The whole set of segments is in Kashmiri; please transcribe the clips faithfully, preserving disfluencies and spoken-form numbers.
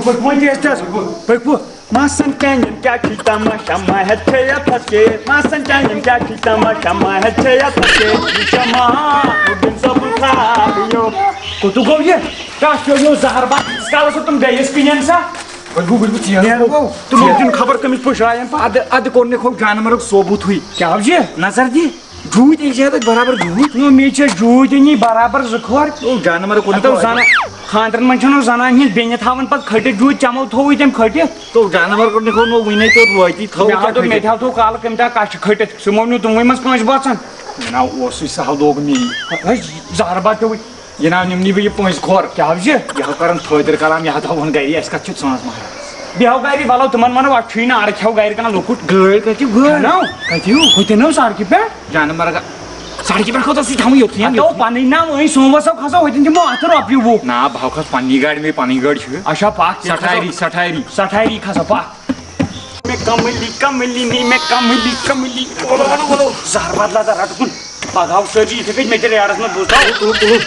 پٔکِو وۄنۍ تیز تیز۔ پٔکِو۔ ماسن چانٮ۪ن کیٛاہ چھُے تماشا، ماہر چھے یتھ پتہٕ کے۔ ماسن چانٮ۪ن کیٛاہ چھُے تماشا، ماہر چھے یتھ پتہٕ کے۔ یہِ چھےٚ ماہا، مُبیٖن صٲبُن خاب یو۔ کوٚتُے گوٚو یہِ؟ کیٛاہ چھُ یہِ زہر بتھ؟ ییٖتِس کالس تِم بیٚیِس کِنٮ۪ن سا۔ وۄنۍ گوٚو، وۄنۍ گوٚو ژیر۔ نیرُن گوٚو۔ تِمو دیُن خبر کٔمِس پُشرایَن پتہٕ۔ ادٕ، ادٕ کوٚر نہٕ کھو جانورُک ثوبوٗتھٕے۔ کیٛاہ حظ یہِ؟ نظر دِ۔ جوٗتۍ أکۍ جایہِ تَتہِ برابر جوٗتۍ۔ نو، مےٚ چھِ جوٗتۍ أنی برابر زٕ کھور۔ او، جانور کوٚر نہٕ ہتو کھو۔ زنان، خانٛدرن منٛز چھَنہٕ زنانہِ ہِنٛز بیٚنہِ تھاوان پتہٕ کھٔٹِتھ جوٗتۍ، چمو تھووُے تٔمۍ کھٔٹِتھ۔ تو جانور کوٚر نہٕ کھو، نو وُنے توٚت وٲتی، تھوو مےٚ ہاو کیٛاہ دوٚپ، مےٚ کھٔٹِتھ؟ تہِ ہاو تھوو کالہٕ کٔمۍ تام کَچھِ کھٔٹِتھ، سُہ مو نیوٗ تِموٕے منٛز کٲنٛسہِ بٲژَن۔ مےٚ نا اوسُے سہل دوٚگ مے۔ ہے، زہر بتھ پیوٚوُے۔ یہِ نا نِمنٕے بہٕ یہِ پٔنٛزۍ کھور۔ کیٛاہ حظ چھِ؟ یہِ ہا کرن فٲطر کلام، یہِ ہا تھاوہون گرِ، اَسہِ کتھ چھُ ژھانٛس مہراز۔ بیٚہو گرِ، ولو تِمن ونو، اتھ چھُے نہٕ ارٕ کھٮ۪و گرِ کنہٕ لۄکُٹ۔ گٲڑۍ کتہِ چھِ؟ گٲڑۍ؟ نو۔ کتہِ ہیوٗ؟ ہوٚتہِ نو سڑکہِ پٮ۪ٹھ۔ جانہٕ مرگا۔ سڑکہِ پٮ۪ٹھ کوٚت ٲسٕے تھاوٕنۍ یوٚتھٕے ہا ہتو یوٚتھٕے۔ پنٕنۍ ناو أنۍ سوموس سو کھسو، ہوٚتٮ۪ن دِمو اتھٕ رۄپیہِ وُہ۔ نا، بہٕ ہاو کھس پننی گاڑِ، مےٚ پنٕنۍ گٲڑۍ چھِ۔ اچھا پکھ، تیٚلہِ کھسو۔ سٹھاری، سٹھاری۔ سٹھاری کھسو پکھ۔ مےٚ کملی، کملی، نی مےٚ کملی، کملی۔ ولو، ولو، ولو۔ زہر بدلا تہٕ رٹہٕ کُن۔ پگاہ آو سٲری یِتھے کٔنۍ مےٚ تہِ ریڈس منٛز بوٗزتھا۔ تُلُو، تُلُو، تُلُو۔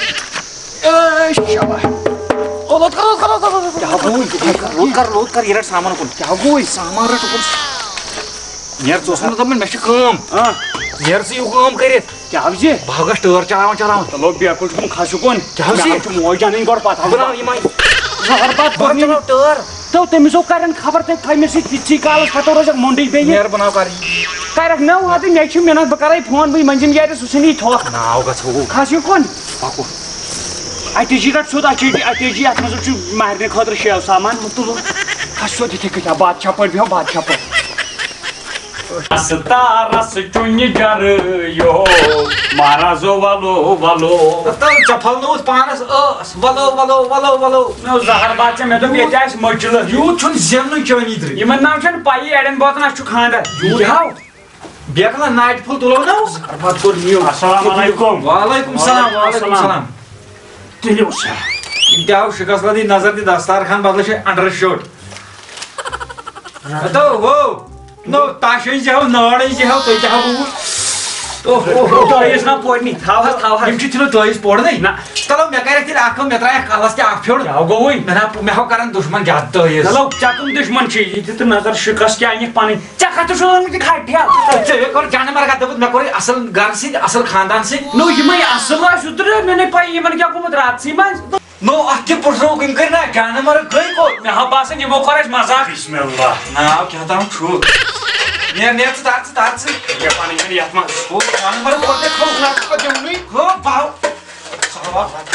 اے، شاباش۔ او، لوٚت کر، لوٚت کر، لوٚت کر، لوٚت کر۔ کیٛاہ گوٚو؟ لوٚت کر، لوٚت کر، یہِ رٹ سامان کُن۔ کیٛاہ گوٚو؟ سامان رٹ کُن۔ نیر، ژٕ اوسُکھ نہٕ دپان مےٚ چھِ کٲم۔ آ۔ نیر ژٕ یہِ کٲم کٔرِتھ۔ کیٛاہ حظ یہِ؟ بہٕ ہا گژھٕ ٹٲر چلاوان چلاوان۔ چلو، بیکُل چھُکھ کھسہِ کُن۔ کیٛاہ حظ مےٚ یہِ؟ حظ چھُ موج جانٕنۍ گۄڈٕ پتہٕ حظ۔ بہٕ ناو یِمے۔ زہر بتھ بہٕ کوٚر مےٚ۔ چلاو ٹٲر۔ تو تٔمِس اوس کران خبر تٔمۍ تھایہِ مےٚ سۭتۍ تِتسٕے کالس، پتہٕ روزکھ مۄنڈٕے بیٚیہِ۔ نیر بہٕ ناو کر۔ کرکھ نو ہتہٕ، مےٚ چھُ مِنت، بہٕ کرے فون، بہٕ منزِم یارِ سُہ چھُنہٕ یہِ تھوٚکھ۔ ناو گژھو۔ کھس یہِ کُن۔ پکو۔ اٹیچی رٹ سیوٚد، اٹیچی، اٹیچی، اتھ منٛز چھُ مہرنہِ خٲطرٕ شیو سامان۔ تُلو۔ کھس سیوٚد یِتھے کٔنۍ، آ، بادشاہ پٲٹھۍ بیٚہو، بادشاہ پٲٹھۍ۔ ستارس چُنہِ جرٕ یو، مہرازو ولو ولو۔ تَتھ ژےٚ پھۄلنووُتھ پانس ٲس، ولو ولو ولو ولو۔ مےٚ اوس زہر باد ژےٚ، مےٚ دوٚپ ییٚتہِ آسہِ مٔچلہٕ۔ یوٗت چھُنہٕ زیننُے چٲنی درٕے۔ یِمن ناو چھَنہٕ پَیی، اَڑٮ۪ن بوتن اَسہِ چھُ خانٛدر۔ یوٗت؟ یہِ ہاو۔ بیکلا ناٹہِ پھوٚل تُلو نا۔ زہر باد کوٚر نِیو۔ السلام علیکم۔ وعلیکم السلام، وعلیکم السلام۔ تُلِو سا۔ یِم تہِ آو شِکس لدی نظر تہِ دستار خان بدلہٕ چھِ انڈر شٲٹ۔ ہتو ہو۔ نو تش أنۍ زِ ہو، نٲر أنۍ زِ ہو، تُہۍ تہِ ہو بوٗز۔ اوہ، اوہ، اوہ۔ تٲیٖز نا پورنی، تھاو حظ، تھاو حظ۔ یِم چھِ تِنہٕ تٲیٖز پورنٕے۔ نہ۔ چلو، مےٚ کَرٮ۪کھ تیٚلہِ اکھ کٲم، مےٚ ترٛایَکھ کَلَس تہِ اکھ پھیوٚر۔ کیٛاہ گوٚوُے؟ مےٚ نا، مےٚ ہو کَرَن دُشمَن زیادٕ تٲیٖز۔ چلو، ژےٚ کٕم دُشمَن چھِ؟ یہِ تہِ تہٕ نظر شِکَس کیٛاہ أنِکھ پَنٕنۍ۔ ژےٚ کَتھ چھُ وَنان کہِ کھَٹہِ ہا؟ ژےٚ کوٚر جانہٕ مرگا دوٚپُتھ، مےٚ کوٚرُے اَصٕل گَرٕ سۭتۍ، اَصٕل خاندان سۭتۍ۔ نو، یِمَے اَصٕل آسہِ، اوترٕ مےٚ نَے پَیی یِمَن کیٛاہ گوٚمُت راتسٕے منٛز۔ نو، اتھ کیٛاہ پُٹھرو کٔمۍ کٔرۍ نا جانہٕ مرگ گٔے کوٚت؟ مےٚ ہا باسان یِمو کوٚر اَسہِ مذاق۔ بسم اللہ۔ ناو کیٛاہ تام چھُ؟ نیر، نیر ژٕ تار، ژٕ تار ژٕ۔ یہِ پنٕنۍ چھَنہٕ یَتھ منٛز۔ ہو، جانہٕ مرگ کوٚر تیٚلہِ کھوٚو نہ، پتہٕ دِمہٕ نٕے۔ ہو، باو۔ صلوات۔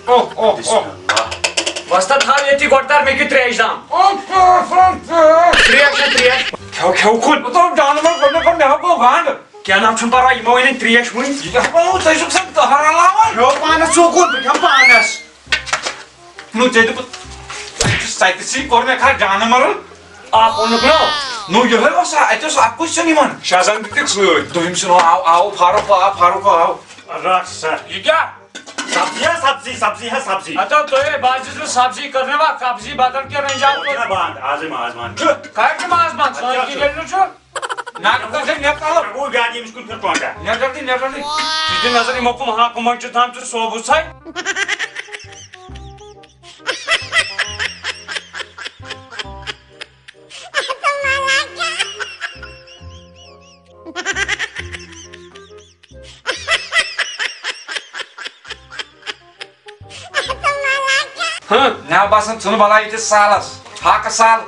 او، او، او۔ بسم اللہ۔ وۄستا تھاو ییٚتی گۄڈٕ تار مےٚ کیُتھ ترٛیش دام۔ او، او، او، او۔ ترٛیش چھا ترٛیش؟ کھٮ۪و، کھٮ۪و کھُن۔ مطلب جانہٕ مرگ کوٚر مےٚ، کوٚر مےٚ ہا گوٚو گنٛڈ۔ کینٛہہ نہ چھُنہٕ پرواے، یِمو أنۍ ترٛیش وٕنۍ۔ یہِ دَپان اوس، ژٕ چھُکھ سا قہر علاوٕ؟ کھیوٚو پانَس ژوٚکُن، بہٕ کھٮ۪مہٕ پانَس۔ نو، ژےٚ دوٚپُتھ، ژٕ چھُکھ سَتہِ سۭتۍ کوٚر مےٚ کھا جانہٕ مَرُن۔ اَکھ اوٚنُکھ نو۔ نو، یِہوٚے اوس، اَتہِ اوس اَکُے سیُن یِمَن۔ شےٚ زَن دِتِکھ سۭتۍ۔ دوٚیِم سیُن آو، آو فاروق، آو فاروق، آو۔ رَٹھ سا۔ یہِ کیٛاہ؟ سبزی ہا سبزی، سبزی ہا سبزی۔ ہتو تُہۍ ہے، بہٕ حظ چھُس نہٕ سبزی کٕننہٕ، وۄنۍ سبزی بدل کینٛہہ رٔنۍ زیو تُہۍ۔ چھُنہ بنٛد، آزے ماز بنٛد۔ چھُ۔ کَتہِ چھُ ماز بنٛد؟ اَدٕ سٲنۍ کیٛاہ کِنۍ چھُ؟ ییٚلہِ نہٕ چھُ۔ نہ، نہ، نہ، نہ، نہ، نہ، نہ۔ گوٚو گاڑِ أمِس کُن پھِر ٹۄنٛگا۔ نہ، نہ، نہ، نہ، نہ۔ یہِ دِ نظر، یِمو کٕم ہاکہٕ منٛز چھِ تھامژٕ سوبُژھے۔ ہاں۔ مےٚ باسان ژھُن بلاے ییٚتہِ سالس۔ ہاکہٕ سال۔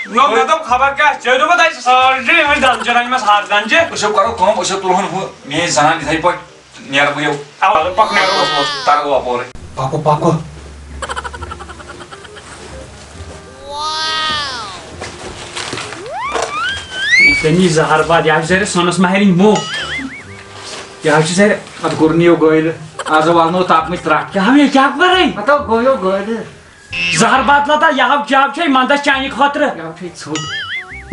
نو، مےٚ دوٚپ خبر کیٛاہ، ژےٚ دوٚپُتھ اَسہِ سارنٕے أمِس دَنٛد چھِ رَنِمَژ ہَتھ دَنٛد چھِ۔ أسۍ ہو کَرو کٲم، أسۍ ہو تُلہون ہُہ میٛٲنۍ زَنان یِتھَے پٲٹھۍ، نیرٕ بہٕ یو۔ اَوٕ پَکھ نیرو۔ تَرٕ بہٕ اَپورَے۔ پَکو، پَکو۔ تٔمی زہر باد، یہِ حظ چھُ سارِ سۄنَس مَہرِنۍ مو۔ یہِ حظ چھُ سارِ، اَتھ کوٚر نہٕ یو گٲلۍ۔ آز والنو تَپھ مٕتۍ ترٛٹھ۔ کیٛاہ ہا، یہِ کیٛاہ کَرے؟ مطلب، گوٚو یو گٲلۍ۔ زہر باد لتا، یہِ ہاو چاو چھے مندس چانہِ خٲطرٕ۔ یہِ ہاو چھے ژھوٚٹ۔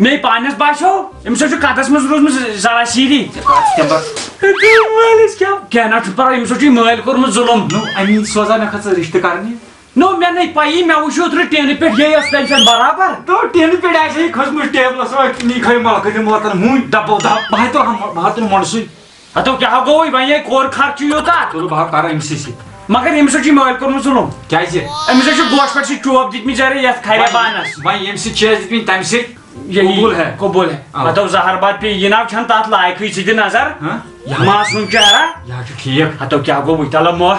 مے پانس باسیو، أمِس حظ چھُ قدس منٛز روٗزمٕژ ذرا سیٖری۔ ژےٚ کَتھ تِمبر؟ مٲلِس کیٛاہ؟ کینٛہہ نہ چھُ پرواے، أمِس حظ چھُ یہِ مٲلۍ کوٚرمُت ظُلُم۔ نو، اَمی سوزا مےٚ کھٔژ رِشتہٕ کرنہِ۔ نو، مےٚ نَے پَیی، مےٚ وُچھ اوترٕ ٹینہٕ پٮ۪ٹھ یے ٲس تٔمۍ سۭتۍ برابر۔ تو ٹینہٕ پٮ۪ٹھ آسہِ ہے کھٔژمٕژ ٹیبلس وۄنۍ، نی کھے مۄکھٕ تِم واتن ہُنٛد ڈبو دب۔ بہٕ ہا تُلہٕ ہا، بہٕ ہا تُلہٕ مۄنٛڈٕ سُے۔ ہتو کیٛاہ گوٚوُے؟ وۄنۍ ہے کوٚر خرچہٕ یوٗتاہ۔ تُلہٕ بہٕ ہا کرٕ أمۍ سٕے سۭتۍ۔ مگر أمِس حظ چھُ مٲلۍ کوٚرمُت ظُلُم۔ کیٛازِ؟ أمِس حظ چھُ گوشہِ پٮ۪ٹھ سُہ چوب دِتمٕتۍ زَرِ یَتھ کھرِ وۄنۍ، بانَس۔ وۄنۍ ییٚمہِ سۭتۍ چھِ اَسہِ دِتمٕتۍ، تَمہِ سۭتۍ یہِ قبوٗل ہے۔ قبوٗل ہے۔ آ۔ پَتہٕ اوس زہر باد پیٚیہِ، یہِ ناو چھَنہٕ تَتھ لایقٕے، ژٕ دِ نظر۔ ہاں؟ یہِ حظ، معصوٗم چہرہ۔ یہِ حظ چھُ ٹھیٖک۔ ہَتو کیٛاہ گوٚو وٕنہِ تَلہٕ مۄہ؟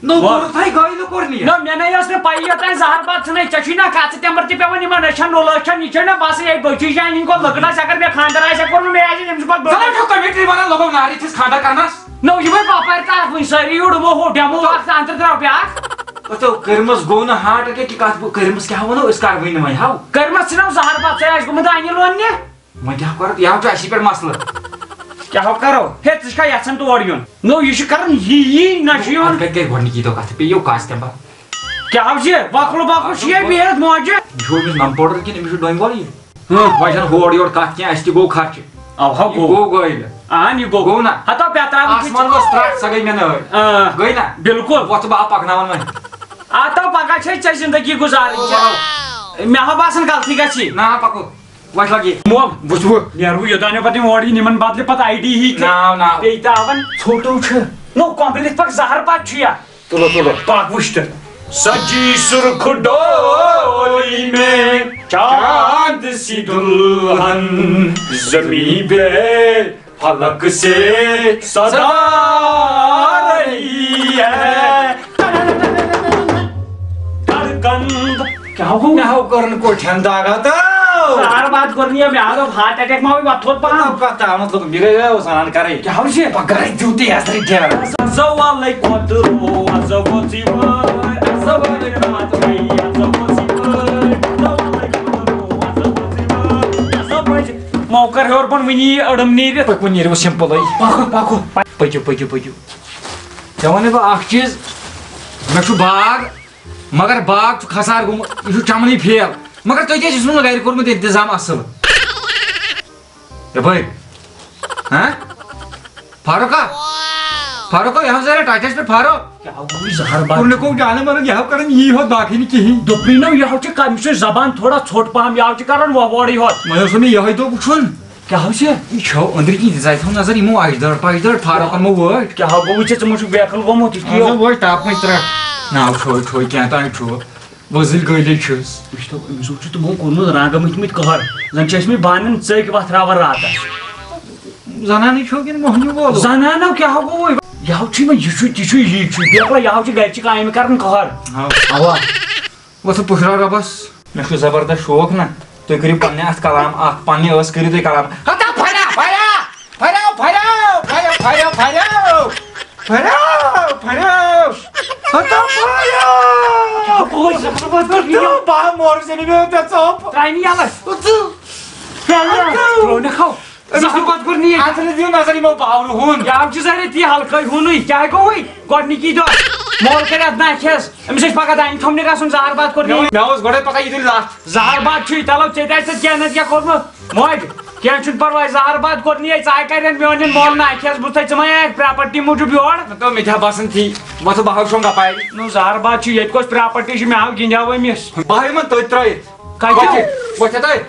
نو، وۄہ۔ کوٚرُتھ ہے گٲلۍ کوٚر نہٕ یہِ۔ نہ، مےٚ نَے ٲس نہٕ پَیی یوٚتام زہر باد ژھٕنَے، ژےٚ چھُے نہ کَتھ، ژٕ تَمہِ پَتہٕ تہِ پٮ۪وان یِمَن أچھَن نوٚلہٕ أچھَن، یہِ چھَے نہ باسان یہِ بٔچی جان، یِنہٕ گوٚو لٔکٕر آسہِ، اگر مےٚ خانٛدر آسہِ ہا کوٚرمُت، مےٚ آسہِ أمِس پَتہٕ ژٕ نہ چھُکھ commentary وَنان، لوگُم نارٕ یِتھِس خانٛدر کَرنَس۔ نو، یِمے باپارِ تہٕ اَتھ وٕنہِ سٲری یوٗر یِمو ہو ڈٮ۪مو اَکھ تہٕ اَندر درٛاو بیٛاکھ۔ پتہٕ کٔرمٕژ گوٚو نہٕ heart attack کہِ کَتھ بہٕ کٔرمٕژ کیٛاہ وَنو أسۍ کَر وٕنہِ وۄنۍ ہاو۔ کٔرمٕژ ژھٕنو زہر بَتھ، ژےٚ آسہِ گوٚمُت اَنہِ لوننہِ۔ وۄنۍ کیٛاہ کَرو، یہِ ہاو چھُ اَسی پٮ۪ٹھ مسلہٕ۔ کیٛاہ ہو کَرو؟ ہے، ژٕ چھُکھا یَژھان تور یُن؟ نو، یہِ چھُ کَران یی یی، نہ چھُ یِوان۔ اَتھ کَتہِ کَرِ گۄڈٕنِکی دۄہ کَتھ؟ پیٚیو کَس تَمہِ پَتہٕ۔ کیٛاہ ہو چھِ؟ وۄکھلہٕ پۄکھلہٕ چھُ یہِ بِہِتھ موجہِ۔ یہِ چھُ أمِس نَمہٕ powder کِنہٕ أمِس چھُ ڈوٗنۍ گۄڈٕ یہِ؟ ہاں۔ وۄنۍ چھَنہٕ ہورٕ یورٕ کَتھ کینٛہہ، اَسہِ تہِ گوٚو خرچہٕ۔ اَو ہا یہِ گوٚو۔ گوٚو گٲلۍ۔ اَہَن، یہِ گوٚو۔ گوٚو نا؟ ہَتو پٮ۪تراوُن چھُ آسمان ژےٚ۔ ؤژھ ترٛٹھ، سۄ گٔے مےٚ نٲلۍ۔ آ۔ گٔے نا؟ بِلکُل۔ وۄتھ ژٕ بہٕ ہا پَکناوَن وۄنۍ۔ آ، تو پَگاہ چھے ژےٚ زِندگی گُزارٕنۍ۔ آ۔ مےٚ ہا باسان غلطی گژھی۔ نہ، پَکو۔ وۄتھ لَگہِ۔ مول۔ وٕچھ بہٕ۔ نیرٕ بہٕ یوٚتام یوٚپَتھ یِم اورٕ یِن، یِمَن بدلہِ پَتہٕ آی ڈی ہی تہِ۔ ناو، ناو۔ بیٚیہِ تہِ آوَن۔ ژھوٚٹو چھُ۔ نو، کۄمبلِتھ پَکھ زَہر پَتہٕ چھُ یا۔ تُلو، تُلو۔ پَکھ وٕچھ تہٕ۔ سجی سرخ ڈولی میں چاند سی دلہن زمین پہ فلک سے صدا رہی ہے۔ کر کند۔ کیٛاہ گوٚو؟ مےٚ ہاو کٔرٕن کوٚٹھٮ۪ن دگ ہتو۔ سار بات کوٚر نہٕ یہِ، مےٚ ہاو دوٚپ heart attack ما ہوئی وۄتھوت پہم۔ پتہ مطلب، یہِ گٔے وۄنۍ سران کرٕنۍ۔ کیٛاہ ہاو چھِ؟ پگاہ گرٕکۍ دیُن تہِ یتھ رِٹیل۔ زوالٕے کھۄتہٕ روز ووت یور، زوالٕے راتھ گٔے، زوالٕے کھۄتہٕ روز ووت یور۔ موقع ہیوٚر بۄن وٕنی أڑٕم نیٖرِتھ۔ پٔکِو، نیٖرِو سِمپٕلٕے۔ پکو، پکو۔ پٔکِو، پٔکِو، پٔکِو۔ ژےٚ وَنے بہٕ اَکھ چیٖز، مےٚ چھُ باغ، مگر باغ چھُ خسار گوٚمُت، یہِ چھُ چَمنٕے فیل۔ مگر تۄہہِ کیٛازِ چھُس نہٕ گَرِ کوٚرمُت اِنتظام اَصٕل؟ یَپٲرۍ۔ ہاں؟ فاروقا؟ فاروقا، یہِ ہاو ذرا ٹچَس پٮ۪ٹھ، فاروق۔ کیٛاہ گوٚو یہِ زہر باد؟ کوٚر نہٕ کوٚو جانہٕ مَرٕد، یہِ ہاو کَران یی ہوت، باقٕے نہٕ کِہیٖنۍ۔ دوٚپمَے نہ، یہِ ہاو چھِ کَم، یہِ چھُ زبان تھوڑا ژھوٚٹ پَہَم، یہِ ہاو چھِ کَران وۄہ وورٕے ہوت۔ وۄنۍ اوس مےٚ یِہوٚے دۄہ وٕچھُن۔ کیٛاہ حظ چھِ؟ یہِ چھو أنٛدرۍ کِنۍ دِژاے تھاو نظر، یِمو اَجہِ دٲر پَجہِ دٲر فاروقَن مو وٲٹۍ۔ کیٛاہ ہا گوٚوُے ژےٚ؟ ژٕ ما چھُکھ بیقٕل گوٚمُت؟ یہِ چھُ اَہَن سا، یہِ وٲج ٹاپہٕ مٔنٛزۍ ترٛٹھ۔ ناو چھوے چھوے کینٛہہ تام چھُ۔ وۄزٕلۍ گٲلۍ چھِس۔ وٕچھ تو، أمِس چھُ تِمو کوٚرمُت رنٛگہٕ مٔتھۍ مٔتھۍ قہر۔ زَن چھِ ٲسۍ مٕتۍ بانَن ژٔکۍ وَتھراوان راتَس۔ زنانٕے چھو کِنہٕ مۄہنیوٗ وولُکھ؟ زنانو کیٛاہ ہا گوٚوُے؟ یہِ ہا چھُ یِمَن، یہِ چھُ، تہِ چھُ یی چھُ۔ بیقلا یہِ ہا چھُ گَرِ چہِ کامہِ کَران قہر۔ ہاو۔ اَوا۔ وۄتھٕ پُشراو رۄبَس۔ مےٚ چھُ زبردست شوق نا، تُہۍ کٔرِو پننہِ اَتھ کلام اَکھ، پننہِ ٲس کٔرِو تُہۍ کلام۔ ہتا پھریا، پھریا، پھریا، پھریا، پھریا، پھریا، پھریا، پھریا، پھریا۔ ہتا پھریا۔ ہتا پھریا۔ بہٕ ہا مورٕ زَنہِ مےٚ ٲس ژۄپ۔ ترٛاونہِ یَلہٕ۔ ترٛاونہِ۔ ترٛاونہِ کھو۔ أمِس چھُ پتہٕ کوٚر نِیَت۔ اَتھ نہٕ دِیِو نظر یِمو باورٕ ہُن۔ یاو چھُ ظٲہِر تی ہلکٲے ہُنُے۔ کیٛاہ گوٚوُے؟ گۄڈٕنِکی دۄہ مول کَرِ اَتھ ناکھِ حظ۔ أمِس ٲسۍ پَگاہ دانہِ تھَمنہِ گژھُن، زہر باد کوٚر مےٚ نِیَت۔ اوس، مےٚ اوس گۄڈَے پَتہ یہِ تُلہِ لَتھ۔ زہر باد چھُے، تَلو ژےٚ تہِ آسہِ کینٛہہ نَتہٕ کینٛہہ کوٚرمُت۔ موج، کینٛہہ چھُنہٕ پَرواے، زہر باد کوٚر نِیَت، ژٕ آے کَرٮ۪ن میون نِن مول ناکھِ حظ، بہٕ تھٲے ژٕ ما آیَکھ property موٗجوٗب یور۔ نہ تو مےٚ تہِ ہا باسان تی، وۄتھٕ بہٕ ہاو شۄنٛگ اَپارِ۔ نو زہر باد چھُ، ییٚتہِ کۄس property چھِ، مےٚ ہاو گِنٛدیٛاو أمِس۔ بہٕ ہاوٕ یِمَن تٔتھۍ ترٛٲیِتھ۔ کَتہِ؟ وۄتھِ، وۄتھِ تَے۔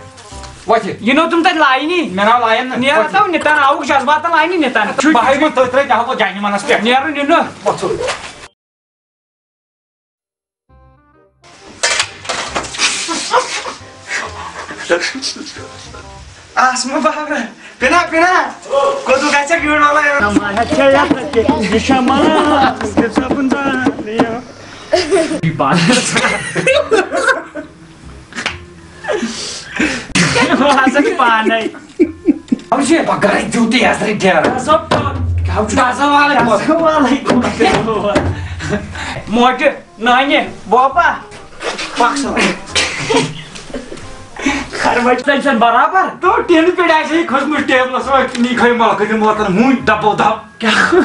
وۄتھِ۔ یہِ نوٚو تِم تَتہِ لاینی۔ مےٚ ناو لایَن نہٕ۔ نیران وۄتھِ۔ تَو نِتان آوُکھ جذباتَن لاینی نِتان۔ چھُ بہٕ ہاوٕ یِمَن تٔتھۍ ترٛٲیِتھ، مےٚ ہاو پَتہٕ جانہِ مَنَس پٮ۪ٹھ۔ نیرُن یہِ نہٕ۔ وۄتھُن۔ آسمہٕ بابا۔ پِنا، پِنا۔ کوٚت گژھِ ویٖڈ والا؟ یہِ چھا مَنان؟ یہِ چھا کُنزان؟ یہِ بَنٛد۔ بہٕ ہسا چھُس پانے۔ ہاو چھِ، پَگاہ دیُتُے اَتھ رِٹیل۔ ہسا پَ-، ہاو چھُ۔ السلام علیکم۔ السلام علیکم۔ موٹہِ، نانہِ، بوپا۔ پَک سا۔ خربٕچ تٔمۍ سۭتۍ برابر۔ تو ٹیٖنہٕ پٮ۪ٹھ آسہِ ہے کھٔژمٕژ ٹیبلَس پٮ۪ٹھ، نی کھٲے مَلکہٕ تہِ موتَن ہُنٛد دَبو دَب۔ کیٛاہ؟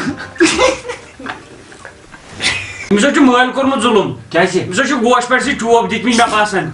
أمِس حظ چھُ مٲلۍ کوٚرمُت ظُلُم۔ کیٛازِ؟ أمِس حظ چھُ گوش پٮ۪ٹھ سۭتۍ چوب دِتمٕتۍ، مےٚ باسان۔